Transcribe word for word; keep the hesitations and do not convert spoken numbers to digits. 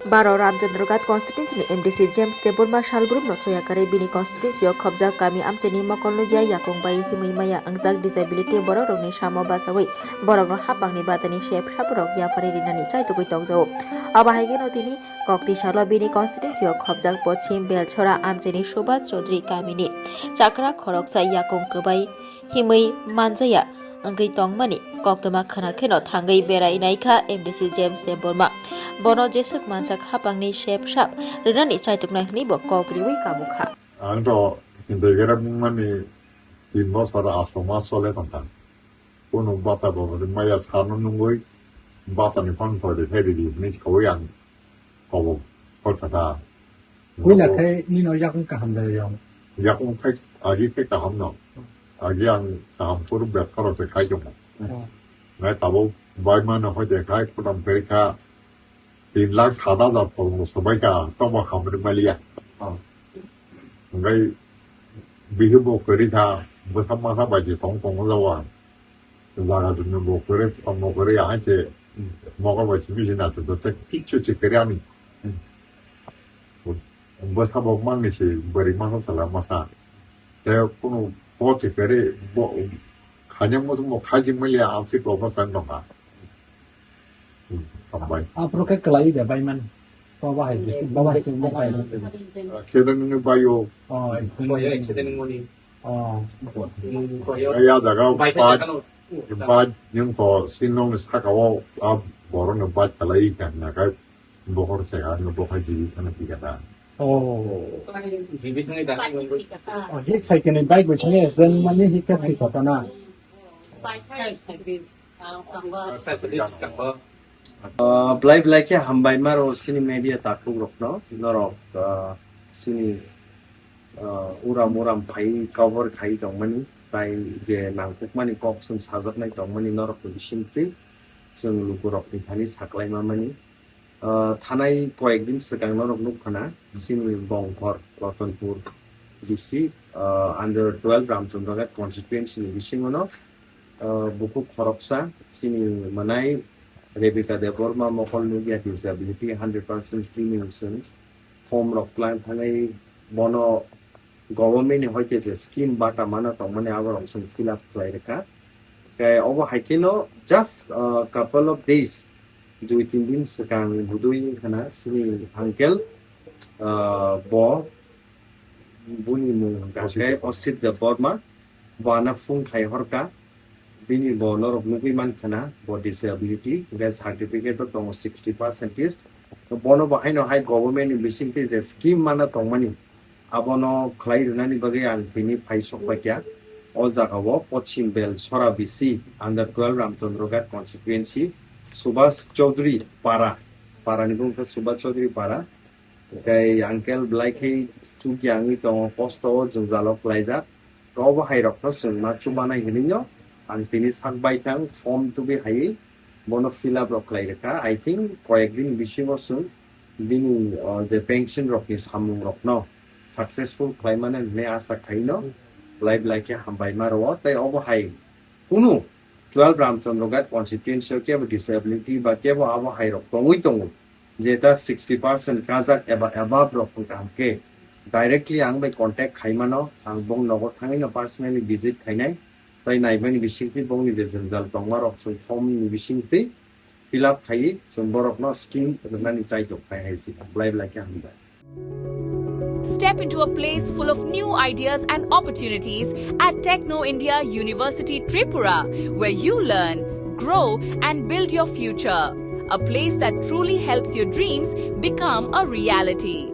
Baro Ramchandraghat constituency ni M D C James Debbarma salbrum no choya kare bini constituency o khobjak kami amchini mokol nugya yakung bai himwi maya wngjak disability borok rokni samo bachawi borok no hapang ni batani sep saborok yapari rinani chaitugwi tongjago. Abo hai kheno tini kok tisalo bini constituency o khobjak Pochim Belchora amchini Subhas Chaudhary kami ni chakra khoroksa yakung kwbai himwi manjaya wngwi tongmani koktwma khwna kheno thangwi berai naikha M D C James Debbarma. Bono jeswk manjak hapangni sep sap rwnani chaituknai hwnwi bo kok riwi kabukha. Ang to Hindaigera bumani tin bosor asto mas chole tongkha. Kunu bata bo maya sano nungwi bata ni phang thoi de phai di ni khawi ang kobo kol kata. Puila khe nino yakung kaham da yong. Yakung khai agi khe kaham no. Agi ang kaham pur bet khoro se khai jong. Oh. Ngai tabo bai mano hoi de khai kutam kari kha. Tin lakh sat hajar tong sobai kha, tongma khamri maliya. Oh. Ngai bihu bo kari kha, bwsa masa bai je tong tong jawa. Jaga dunu bo kare, tongmo kare, ahai se, hmm, mogo bai simi se na to, to, to, kichu se kare ani. Hmm. Bwsa bo mangni se, bari masa sala masa. Te kunu bo se kare, bo, khanya mo mo khaji mali a se ko bwsa no ha. Hmm, tambai. Apro ke kalai de bai man. Baba hai, baba hai, baba hai. Khe da nini bai o. Oh, boyo accident moni. Oh. Aya jaga bike baj, kano. Baj yung ko sinong ni saka o a boro no baj kalai ka na kai bohor se ga no bohai jibi kana pi kana. Oh. Jibi thani da. Oh, hik sai kene bike bo thani accident mani hik ka thik kata na. Bike hai. Ah, belai belai khe hambai maro chini media takhuk rokno, norok, ah, chini, ah, uram uram phai cover khai tongmani, tai je nangkukmani kok song sajaknai tongmani norokni bisingtwi chwng lukurokni thani saklai mamani. Ah, thanai koyek din swkang norok nuk khana, chini Bongkhor, Ratanpur D C, ah, under twelve Ramchandraghat constituency ni bisingo no, ah, bukhuk khoroksa, chini mwnai Rebecca Debbarma mokol nugya disability hundred percent free ni chwng form rok twlang thangwi bono government ni hoite je scheme bata mana tongmani aborok chwng fill up khlai rwkha. Khe obo hai kheno just, ah, couple of days, dui tin din swkang budui wngkhana chini uncle, ah, bo buni mung hwnkha khe Osit Debbarma, bo ano phung khai horkha. Bini bo norok nugwi mankha na, bo disability, hwnkhe certificate o tongo sixty percentage. Bono bo haino hai government ni bisingtwi je scheme mana tongmani, abono khlai rwnani bagwi ang tini phai sok paikha. O jaga o Pochim Bel Sora B C under twelve Ramchandraghat constituency, Subhas Chaudhary Para, para ni bung khe Subhas Chaudhary Para. Tei uncle belai khe chukya wngwi tongo, kosto o jwngjal o klaijak. Obo hai rok no chwng ma chubanai hinwi no ang tini sak baithang form tubui hai bono fill up rok khlai rwkha. I think koyek din bisingo chwng bini, o, je pension rok ni samung rok no successful khlai mani hinwi asa khai no belai belai khe hambai ma rwo. Tei obo hai kunu twelve Ramchandraghat constituency o kebo disability ba kebo abo hai rok tongwi tongo. Jeta sixty percent kajak eba above rok wngkha hwnkhe directly ang bai contact khaimano, ang bong nogo thangwino personally visit khainai, tei naimani bisingtwi bongni je jwngjal tongma rok chwng form ni bisingtwi fill up khaiwi chwng borokno scheme rwnani chaitok khai hai se belai belai khe hambai. Step into a place full of new ideas and opportunities at Techno India University Tripura, where you learn, grow, and build your future. A place that truly helps your dreams become a reality.